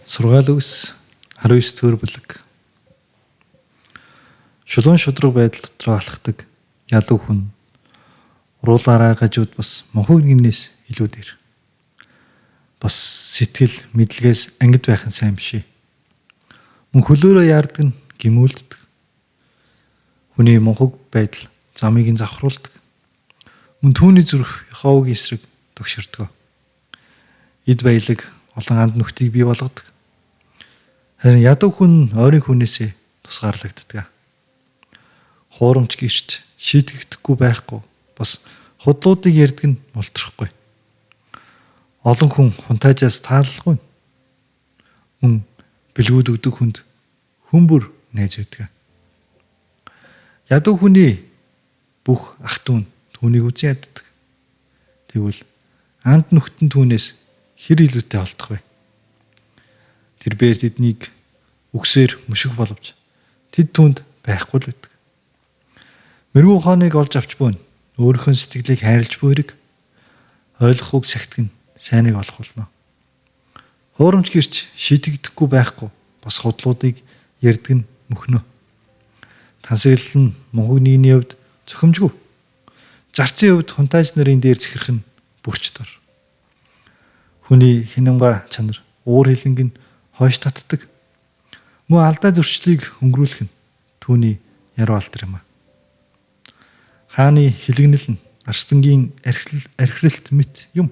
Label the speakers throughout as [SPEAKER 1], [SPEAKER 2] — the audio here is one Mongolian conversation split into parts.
[SPEAKER 1] Сургаал үгс 19 дэх бүлэг. Шулуун шудраг байдал дотроо алхдаг ялуу хүн уруулаараа гажууд бас мунхаг нэгнээс илүү дээр. Бас сэтгэл мэдлэгээс ангид байх нь сайн биш ээ. Мөн хөлөөрөө яардаг нь гимүүлддэг. Хүний мунхаг байдал замыг нь завхруулдаг. Мөн түүний зүрх Яховагийн эсрэг төгшөрдөг. Эд баялаг олон анд нүхтийг бий болгодог. Харин ядуу хүн ойрын хүнээсээ тусгаарлагддаг. Хуурамч гэрч шийтгэгдэхгүй байхгүй бас худлуудыг ярьдаг нь мултрахгүй. Олон хүн хунтаажаас таарлахгүй. Мөн бэлгүүд өгдөг хүнд хүмүүр найз өгдөг. Ядуу хүний бүх ах дүү нь түүнийг үзэн яддаг. Тэгвэл анд нүхтэн түүнээс хэр илүүтэй олдох вэ? Тэр бээр тэднийг үгсээр мөшөх боловч тэд түүнд байхгүй л байдаг. Мэргүү ухааныг олж авч буйн өөрийнхөө сэтгэлийг хайрлж буй хэрэг ойлгох үг сахитг нь сайныг олох болно. Хуурамч гэрч шийтгэгдэхгүй байхгүй бас худлуудыг ярьдаг нь мөхнө. Тансаглал нь мунхаг нийгмийн хувьд зохимжгүй. Зарцын хувьд хунтааж нарын дээр зэхэрх нь бүрч дор. Хүний хинамга чанар уур хилэнг нь хойш татдаг. Мөн алдаа зөрчлийг өнгөрүүлэх нь түүний яруу алдар юм а. Хааны хилэгнэл нь арстангийн архиралт мэт юм.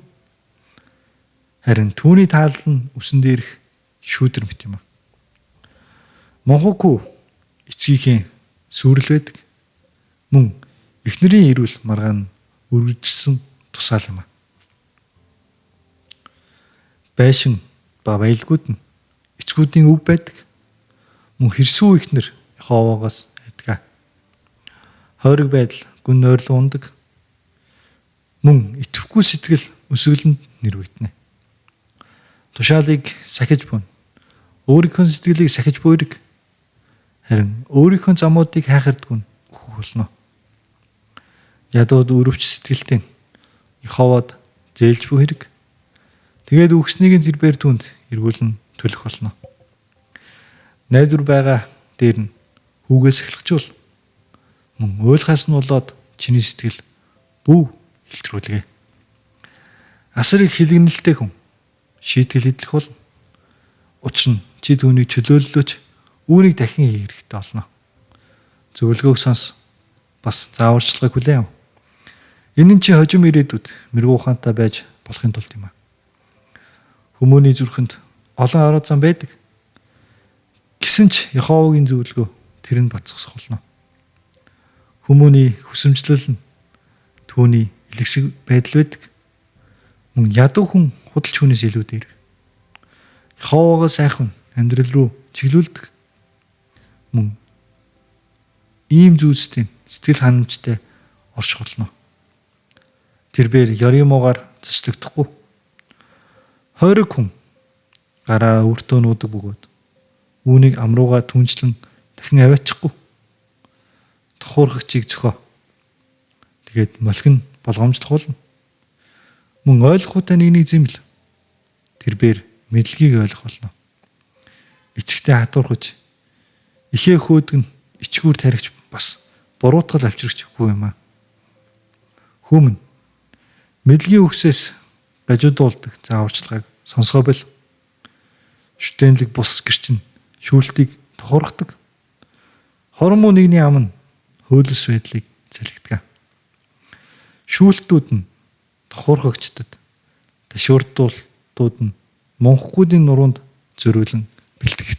[SPEAKER 1] Харин түүний таалал нь үсэн дээрх шүүдэр мэт юм а. Монхогүй эцгийнхээ сүрэл байдаг. Мөн эхнэрийн эрүүл маргаан үргэлжилсэн тусаал юм а. Байшин ба баялгууд нь эцгүүдийн өв байдаг. Мөн хэрсүү ихнэр Яховоогоос айдгаа. Хойрог байдал гүн нойрлон ундаг. Мөн итгэвгүй сэтгэл өсөглөнд нэрвэгдэнэ. Тушаалыг сахиж буйна. Өөрийнхөө сэтгэлийг сахиж буйрэг. Харин өөрийнхөө замуудыг хайхардгүй нь өөхөх болно. Ядууд өрөвч сэтгэлтэй Яховод зээлж буй хэрэг. Тэгээд үгснийг нь тэрбээр түнд эргүүлэн төлөх болно. Найдвар байгаа дээр нь хүүгээс эхлэхжүүл. Мөн уйлахаас нь болоод чиний сэтгэл бүү илтрүүлгээ. Асар их хилэгнэлтэй хүн шийтгэл эдлэх болно. Учир нь чи түүнийг чөлөөллөөч үүнийг дахин хийх хэрэгтэй болно. Зөвлөгөөг сонс бас зааварчилгааг хүлээн ав. Энэ нь чи хожим ирээдүйд мэрэгүү ухаантай байж болохын тулд юм а. Хүмүүний зүрхэнд олон орой зам байдаг. Гэсэн ч Яховагийн зөвлөгөө тэр нь бацсах болно. Хүмүүний хүсэмжлэл нь түүний элэгсэг байдал байдаг. Мөн ядуу хүн худалч хүнээс илүү дээр. Яховагаа сайхан амьдрал руу чиглүүлдэг. Мөн ийм зүйлстэй сэтгэл ханамжтай орших болно. Тэр бээр ёрын муугаар зочлогдохгүй. Хойрог хүн гараа өртөө нуудаг бөгөөд үүнийг амрууга түнчлэн дахин аваачихгүй. Тохуурхагчийг зөхөө. Тэгээд молхин болгоомжлох болно. Мөн ойлгохуйтай нэгнийг зэмл. Тэр бээр мэдлэгийг ойлгох болно. Эцэгтэй хатуурхаж ихээ хөөдөг нь ичгүүр таригч бас буруутгал авчирч хүү юм аа. Хүмүүн мэдлэгийн үгсээс гажуудуулдаг зааварчилгааг сонсгоо бол. Шүтэнлэг бус гэрчин шүүлтийг тохорхдог. Хормоо нэгний ам нь хөөлс байдлыг залгидаг. Шүүлтүүд нь тохуурхагчдад, ташуурдуултууд нь мунхгүйдийн нуруунд зөрүүлэн бэлтгэгддэг.